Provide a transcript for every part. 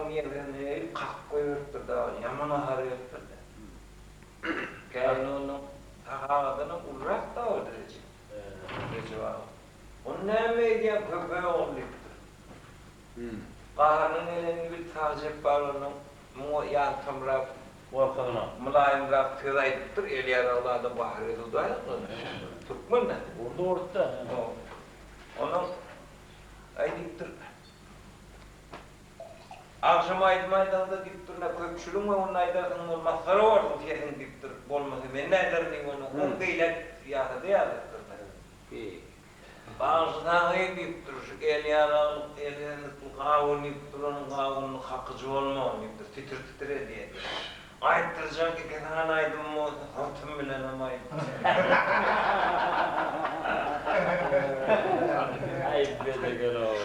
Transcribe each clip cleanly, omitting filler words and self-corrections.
Oň ýeňsesine kakyp goýberipdir dagy, ýaman gahary gelipdir-de. Käýindi onnoň Sahy agadanam ulurak dagy Rejep. Rejep aga. Ony näme edýäň köpek ogul diýipdir. Gaharynyň gelenini bilip Sahy Jepbar onnoň muňa ýaltamrak, Gorkuzyna. mylaýymrak söz aýdypdyr, Eli ýaragly adam gahary gelse hudaý saklasyn. Türkmen-dä. Urdy urdy-da. Onnoň aý diýipdir. Agşam aýdym aýdaňda diýipdir-le, köpçüligiň öňünde aýdarsyň, ol masgara borsuň sesiň diýipdir, bolmasa men näderin diýip ony on beýläk ýasady ýazypdyr-da. Bagşy saňa diýipdir, şu el ýaraglyk, el ýazykly gawun diýip duranyň gawunyny kakyjy bolmagyn diýipdir, titir-titir edýär diýip. Aýtdyrjak iki sany aýdymym bolsa syrtym bilenem aýtdym.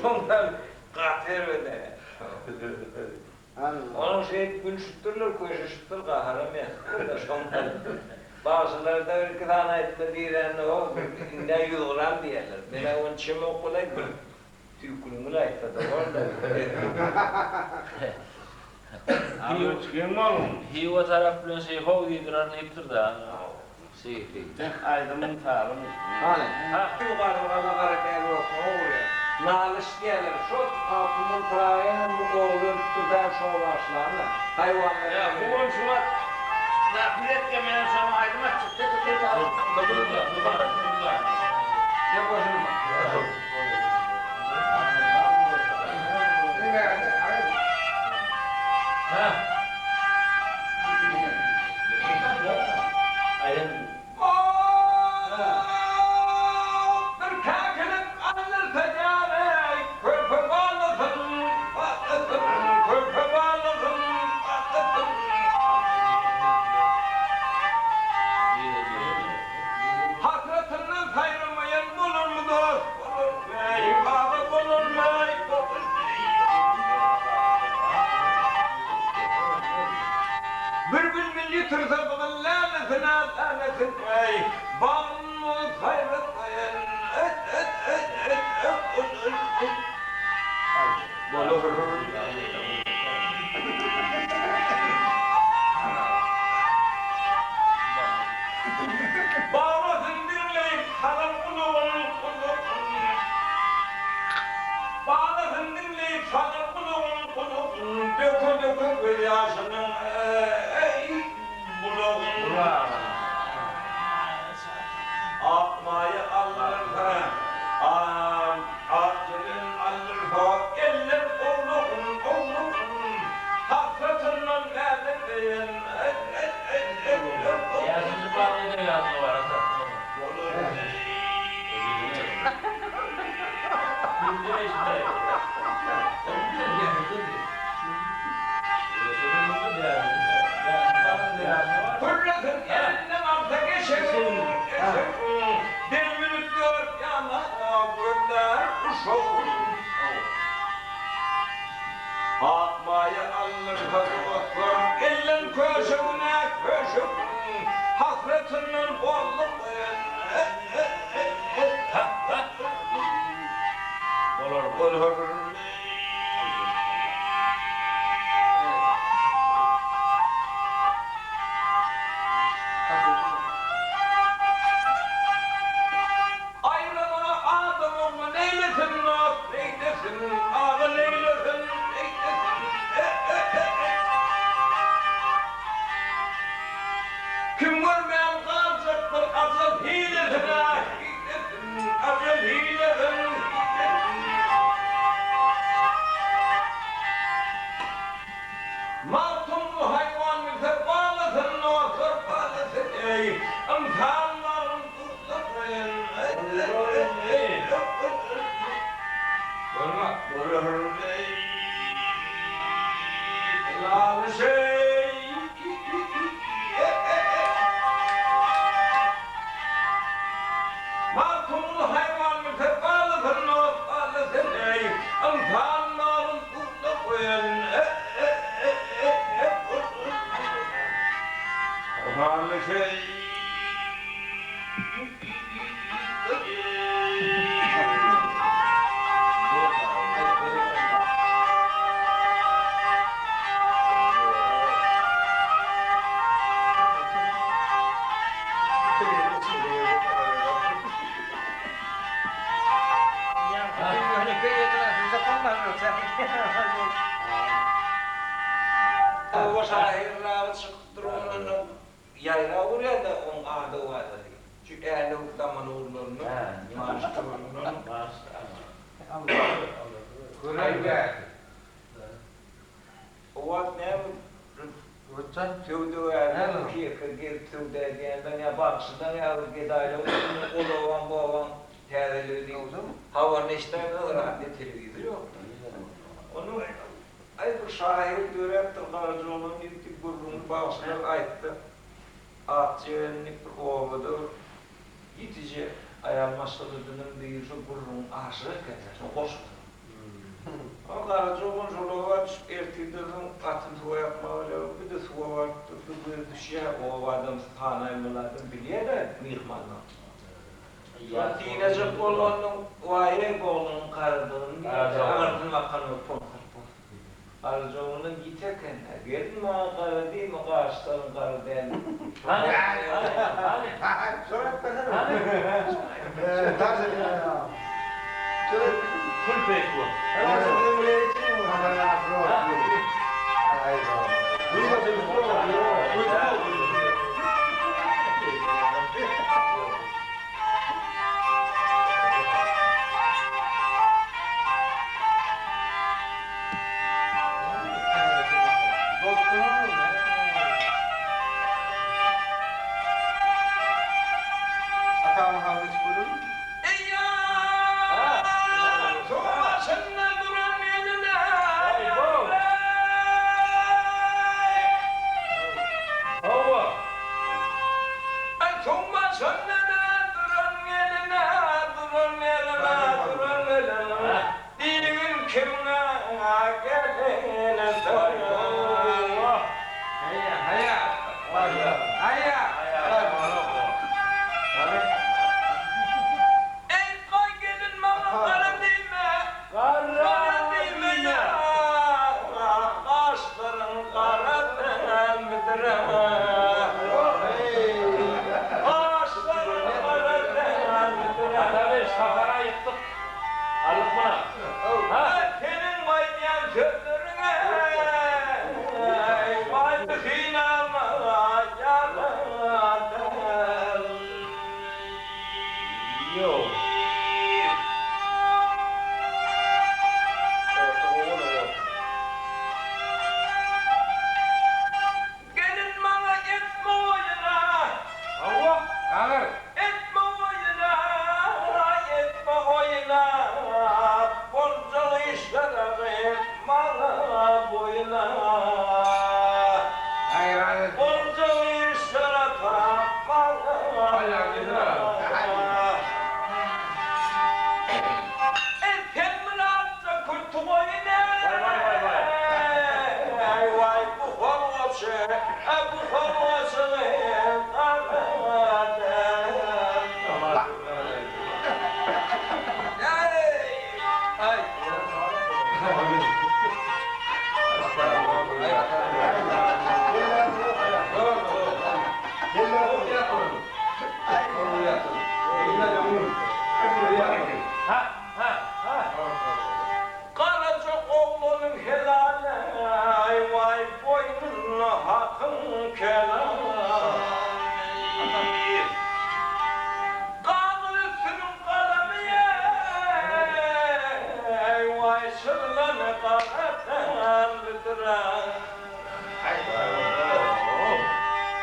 Şondan gaty erbet-ä. Onuň şeýdip gülşüpdirler, köşeşipdir, gaharam ýatypdyr-da şondan. Bagşylarda bir iki sany aýdyma girende, ho, ind-ä ýüzgyram diýýärler. Men-ä ony çemok bolaý, bir Tüýküligiňi aýtsa-da bor-da. Hywa tarap bilen şeý how diýdirer diýipdir-de. Şeýhi. Sen aýdymyň sazyny. Hany. Gargala gara däl bolsa ogry. Nalyş diýerler. Şo Magtymguly Pyragynyň bu ogly ölüpdir däl şo bagyşlanda. Haýwanlar. Ýa bu gün şu wagt Nakil etge menem şoňa aýdym aýtjak. Sen goşulma. Bir käkilik aldyrsa ýaly, körpe balasyn, balasyn, körpe balasyn, balasyn. Hasratyndan saýramaýan bolarmy dost, bolarmy, aga bolarmy, bolarmy. Bir bilbil ýitirse gyzyl lälesine, lälesin, bagryn saýratmaýan, bolar. Balasyn diňleýip salan gulagyn, gulagyn. Balasyn diňleýip salan gulagyn, gulagyn. Döke-döke gözýaşynyň, eý, bulagyn. Ak maýa aldyrsa, ak ýelen aldyrsa, eller owlagyn, owlagyn. Hasratyndan mälemeýen, Bäşinji bal edebiýatyna bar ata. Pürresin elinden alsa eşegin, eşegin, Delminip ýör ýana gözlär uşagyn. Ak maýa alnyrsa dostlaryň elden köşegine, köşegin, Hasratyndan bolduk Bolar. Aýralyga adam ogly neýlesin dost, neýlesin, aga neýlesin, neýlesin, e-e-e-e. Kim görmän galjakdyr ajal hilesin-ä, hilesin, ajal hilesin, hilesin. Magtymguly haýwan bilse balasyn dostlar balasyn eý, ynsan bagryn Oba şahyrlagy çykyp duranyndan ýaýraw urýar-da oň ady-owazasy. Şu Änew Damanogullaryndan, Maşgurundan. O wagt näme bir söwdagärler iki-ýeke gezip söwda edýänler ýa bagşydan ýa bir gedaýlaryň öýünde ol obaň bu obaň täzeligi diýip habaryny eşidäýmez radio telewizor ýokdy. Onuň aý bir şahyr döräpdir Garajaoglan diýip diýip gürrüňini bagşylar aýtdy. Akjeren diýip bir obada bir ýitije aýal maşgaladanam biri şo gürrüňiň aşygy ekenler şo goşgusynyň. Ol Garaja oglan şol oba düşüp, ertirden soň atyny suwa ýakmaga barýar. Bir-de suwa barypdyr, bir gözi düşýär, oba adamsy tanaýmaly adam bilýär-dä myhmandan. Şony synajak bolanyň, waý-eý, bu oglanyň garadygyny diýýär, aňyrsyny bakan bolup poňkaryp Garaja oglanam ýiti eken-dä, Gelin maňa gara diýme, gaşlaryň gara däl diýip. Hany, hany, hany, hany. Kül peýkun. Hawa. Atabeý, sapara ýykdyk. Aldyk muny. Ha? Ýok. Gelin maňa etme oýuna. Hawa, agyr. Etme oýuna, etme oýuna, Boljak işler agyr maňa boýuna. Boljak işler atam maňa boýuna. Eý, sen myratja kürti goýun eý, waý, bu horgoçy, bu horgoçyny Garaja oglanyň helaly, waý, boýnuna hakyň kelamy. Gagyr üstüniň galamy, waý, çyzlan gara däldir-ä.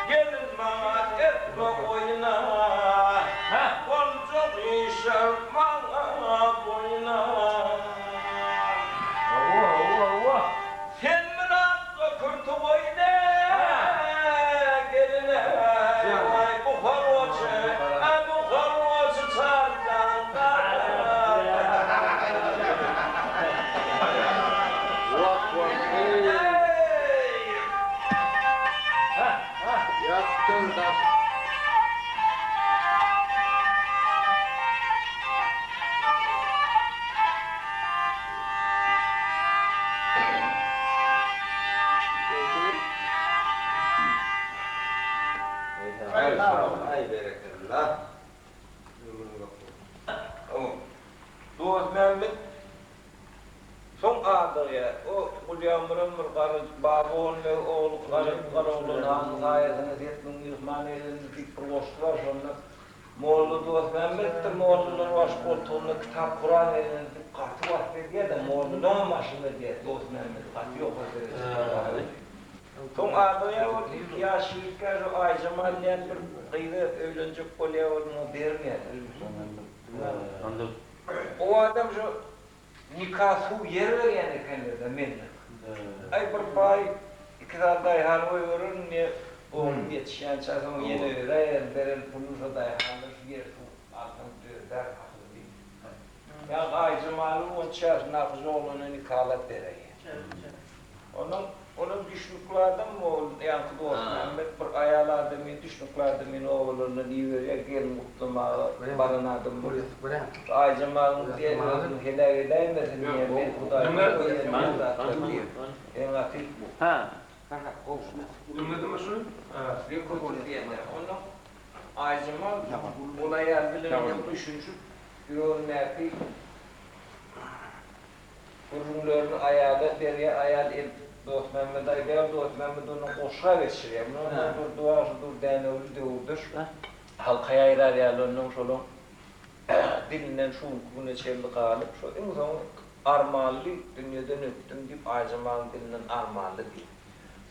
Gelin maňa etme oýna, Boljak işler maňa boýna. Sen myratda kürti goýna, geline, Waý, bu horwaçy, a bu horwaçy çardan gara. Dostmämmet. adygýar. O Gulýamuram bir gara Baba Onbeg ogly Gara Garaoglan hanyň saýasynda 7000 myhman eýlendi diýip bir goşgy bar şonda. Molla Dostmämmetdir mollalar baş goltugynda kitap Kuran eýlendi diýip gaty wasp edýär-de mollalaňam başynda diýýär Dostmämmedi gaty ýokary derejede wasp edýär. Soň adygýar ol ilki ýaş ýigitkä şo Aýjemal diýen bir gyza öýlenjek bolýar ol muňa bermeýärler. O adam şo Nika suw ýer berýän ekenler-dä mende. Aý bir baý iki sany daýhan goýbererin diýip, oglum ýetişýänçä soň ýene öräýerin, beren puluny şo daýhandan şu ýer suw alsaň dördär hasyl diýip. Ýa Aýjemaly on üç ýaşyndaky oglana nikalap beräýýär. Onuň olam düşnükli adam ol ýaňky Dostmämmet bir aýal adamy düşnükli adamyny obalaryndan iberýär gelin gutlamaga baran adam bolýar. Şu Aýjemalyň diýen özüni heläk edäýmesin diýen men Hudaýdan goýýan diýen zatlar diýen. Seň gaty diýenler. Onnoň Aýjemal ol aýal bilen düşünişip ýüregindäki Gürrüňlerini aýala berýär, aýal eltip Dostmämmede aýdýar, Dostmämmet ony goşga geçirýär. Mundan soň Durdy bagşy dur Dänewli döwürdeş halka ýaýrar ýaly onnoň şolaň dilinden şu günki güne çenli galyp, şo iň soňy Armanly dünýeden ötdüm diýip Aýjemalyň dilinden Armanly diýip.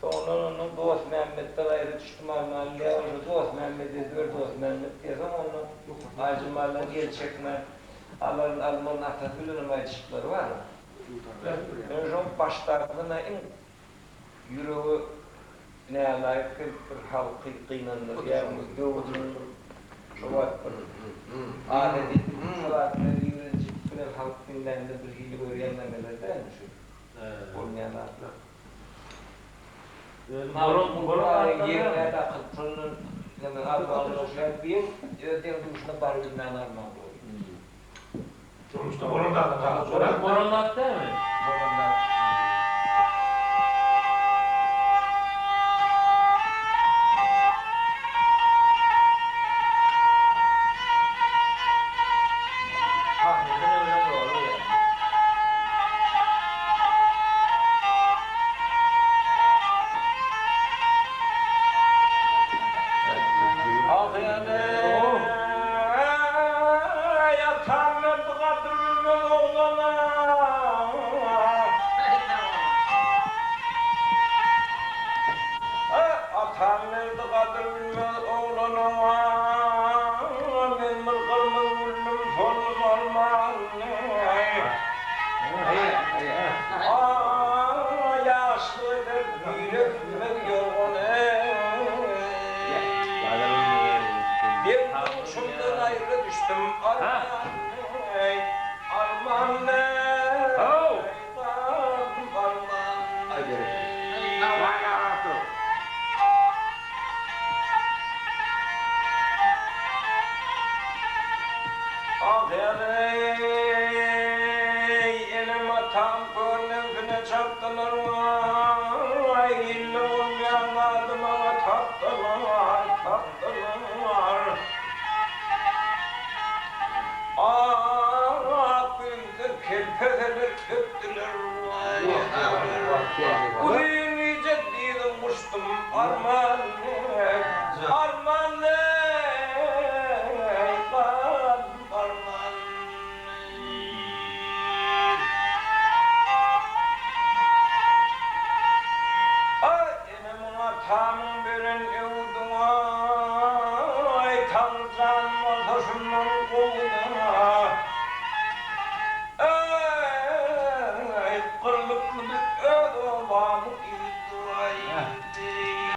Soňundan onnoň Dostmämmetden aýra düşdüm Armanly diýýär, ol şo Dostmämmet ezber Dostmämmet diýýär. Soň onnoň Aýjemaldan el çekmän Alaryn almaryn atasy bilenem aýdyşyklary bar. Ýöne şoň başdakysyna iň ýürege nälaýyk gelip bir halky gynandyrýan bir döwrüniň bir şo wagt bir adat edilmiş zatlar ýigrenjilik bilen halk diňlände bir hili görýän nämeler däl şu bolmaýan zatlar. Magtymguly ýerine dakylyp şondan neme armaly bolşar diýen öz deň duşuna barybilmän armaly boldy. Durmuşda bolan zadyň galasy bolar. Bolan zat dälmi? Bolan zat. Sahneden öwren doly bilen. Ah ýane ýatan berdi gadyr bilmez oglana. Atam berdi gadyr bilmez oglana. Men bir gyrmyz güldüm soldum alman. Ýaşlyk eder güýle gitmez ýorgan-eý. Deň-duşumdan aýra düşdüm arman-eý, arman-eý, galdym arman. Ah eý, enem-atam körneňsine çapdylar waý, ille bolmaýan zady maňa tapdylar, tapdylar. Ak ýüzde kelpeseler sökdüler waý. Uzyn gije dyzym guçdum arman eý, arman eý, galdym arman. Aý, enemiň atamyň beren öwredi.